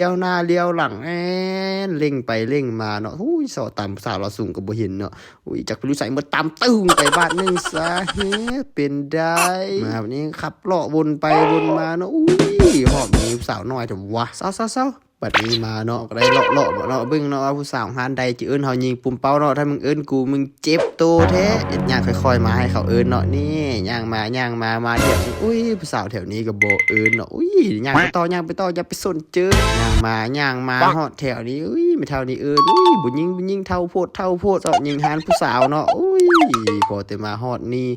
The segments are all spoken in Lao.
ລ້ຽວໜ້າລ້ຽວຫຼັງ ແອນ ເລັ່ງໄປເລັ່ງມາເນາະ. ຫຸ້ຍ ຊໍຕາມສາວລາວສູງກໍບໍ່ເຫັນເນາະ. ອຸ້ຍ ຈັກໄປຢູ່ໃສໝົດ ຕາມຕຶ້ງໄປບາດໜຶ່ງຊະ. ເຮີ ເປັນໄດ້ ມາບາດນີ້ຂັບເລາະວົນໄປວົນມາເນາະ. ອຸ້ຍ ຮອບນີ້ສາວນ້ອຍແທ້ວະ. ເຊົາໆໆ ບາດນີ້ມາເນາະ ກໍໄດ້ເລາະໆເນາະ ເບິ່ງເນາະວ່າຜູ້ສາວຮ້ານໃດຈະເອີ້ນເຮົາຍິງປຸມເປົ້າເນາະ. ຖ້າມຶງເອີ້ນກູ ມຶງເຈັບໂຕແທ້. ເຮັດຍ່າງຄ່ອຍໆມາໃຫ້ເຂົາເອີ້ນເນາະ. ນີ້ ຍ່າງມາ ຍ່າງມາ ມາດຽວນີ້ ອຸ້ຍ ຜູ້ສາວແຖວນີ້ກໍບໍ່ເອີ້ນເນາະ. ອຸ້ຍ ຍ່າງໄປຕໍ່ ຍ່າງໄປຕໍ່ ຢ່າໄປສົນເຈີ. ຍ່າງມາ ຍ່າງມາຮອດແຖວນີ້ ອຸ້ຍ ແມ່ເຖົ້ານີ້ເອີ້ນ ອຸ້ຍ ບໍ່ຍິງ ບໍ່ຍິງ ເຖົ້າໂພດ ເຖົ້າໂພດ ຊອກຍິງຮ້ານຜູ້ສາວເນາະ. ອຸ້ຍ ພໍແຕ່ມາຮອດນີ້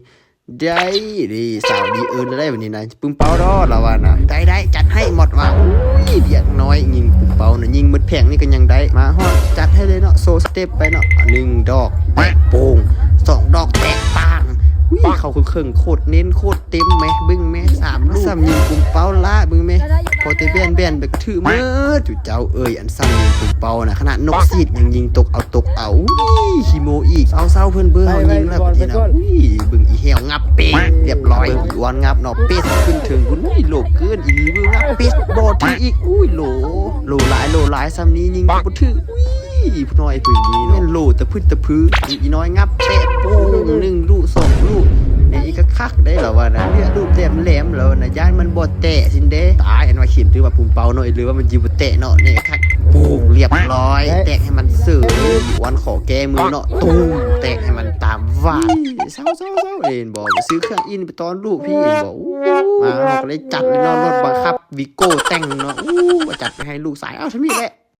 ໄດ້ເດ້ ສາວນີ້ເອີ້ນແລ້ວໄດ໋ ບາດນີ້ນະ ປຶ້ມເປົ້າດອກ ລາວວ່ານະ. ໄດ້ໆ ຈັດໃຫ້ໝົດວ່າ. ອຸ້ຍ ດຽກນ້ອຍຍິງປຶ້ມເປົ້ານະ ຍິງໝົດແຜງນີ້ກໍຍັງໄດ້. ມາຮອດ ຈັດໃຫ້ເລີຍເນາະ ໂຊສະເຕັບໄປເນາະ ໜຶ່ງດອກ ແຕກໂປ່ງ ສອງດອກ ແຕກປາງ. ອຸ້ຍ ເຂົ້າເຄິ່ງໆ ໂຄດເນັ້ນ ໂຄດເຕັມແມະ ເບິ່ງແມະ ສາມລູກ ຊ້ຳຍິງປຶ້ມເປົ້າລະ ເບິ່ງແມະ. ພໍແຕ່ແບນໆ ແບບຖືກໝົດ ຈຸເຈົ້າເອີຍ ອັນຊ້ຳຍິງປຶ້ມເປົ້ານະ ຂະໜາດນົກສີດຍັງຍິງຕົກເອົາ ຕົກເອົາ. ອຸ້ຍ ຂີ້ໂມ້ອີກ ເຊົາໆ ເພິ່ນເບິ່ງເຮົາຍິງແລ້ວ ບາດນີ້ນະ. ອຸ້ຍ ເບິ່ງອີແຫ້ວ ງັບເປະ ລຽບຮ້ອຍ. ເບິ່ງອີອອນ ງັບເນາະ ເປັດຂຶ້ນເທິງພຸ້ນ. ອຸ້ຍ ໂຫຼເກີນອີ່ຫຼີ ເບິ່ງ ງັບເປັດ ບໍ່ຖືກອີກ. ອຸ້ຍ ໂຫຼ ໂຫຼຫຼາຍ ໂຫຼຫຼາຍ ຊ່ຳນີ້ຍິງບໍ່ຖືກ. ອຸ້ຍ ຜູ້ນ້ອຍຜູ້ນີ້ເນາະ ແມ່ນໂຫຼຕະພຶດຕະພຶ. ອີນ້ອຍ ງັບແຕະໂປ້ງ ໜຶ່ງລູກ ສອງລູກ ແມ່ນອີກຄັກໆ ໄດ໋ ລາວວ່ານະ. ເລືອກລູກແຫຼມໆ ລາວວ່ານະ ຢ້ານມັນບໍ່ແຕະຊີ້ນເດ້. ຕາຍ ອັນວ່າເຂັນ ຫຼືວ່າປຸ້ມເປົ້າເນາະ ຫຼືວ່າມັນຊິບໍ່ແຕະເນາະ. ນີ້ຄັກ ໂປ້ງ ລຽບຮ້ອຍ ແຕກໃຫ້ມັນເສີຍ. ອອນຂໍແກ້ມືເນາະ ຕຸ້ມ ແຕກໃຫ້ມັນຕາມຫວານ. ເຊົາໆໆ ເຫັນບໍ່ ໄປຊື້ເຄື່ອງອິນໄປຕ້ອນລູກພີ່ ເຫັນບໍ່. ໂອ້ ມາເຮົາກໍເລີຍຈັດເລີຍເນາະ ລົດບັງຄັບວີໂກ້ແຕ່ງເນາະ. ໂອ້ ຈັດໄປໃຫ້ລູກຊາຍ. ເອົ້າ ຊ່ຳນີ້ແຫຼະ.